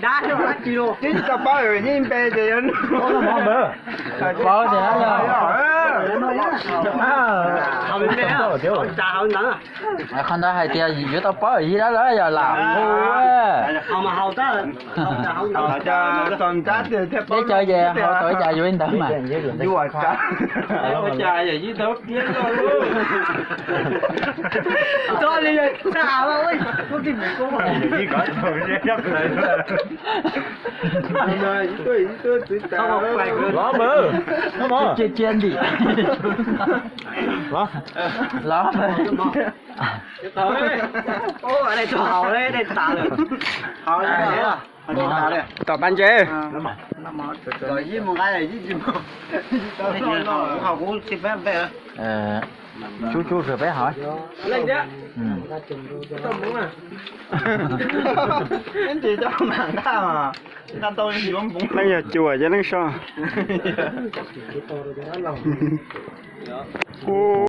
Dab tsi los tsis tau paub yeej npe ces yog paub tias qhov ntawd hais tias yuav tau paub yig dab lawm yog lam hu. Ib co ces hau tau ib co yuav ib ntawd mas. Los cia cia ntim. Los. Tom pab ntse. Tsub tsub sawv peb hov. Leej yog cuam ces leej so. Hu.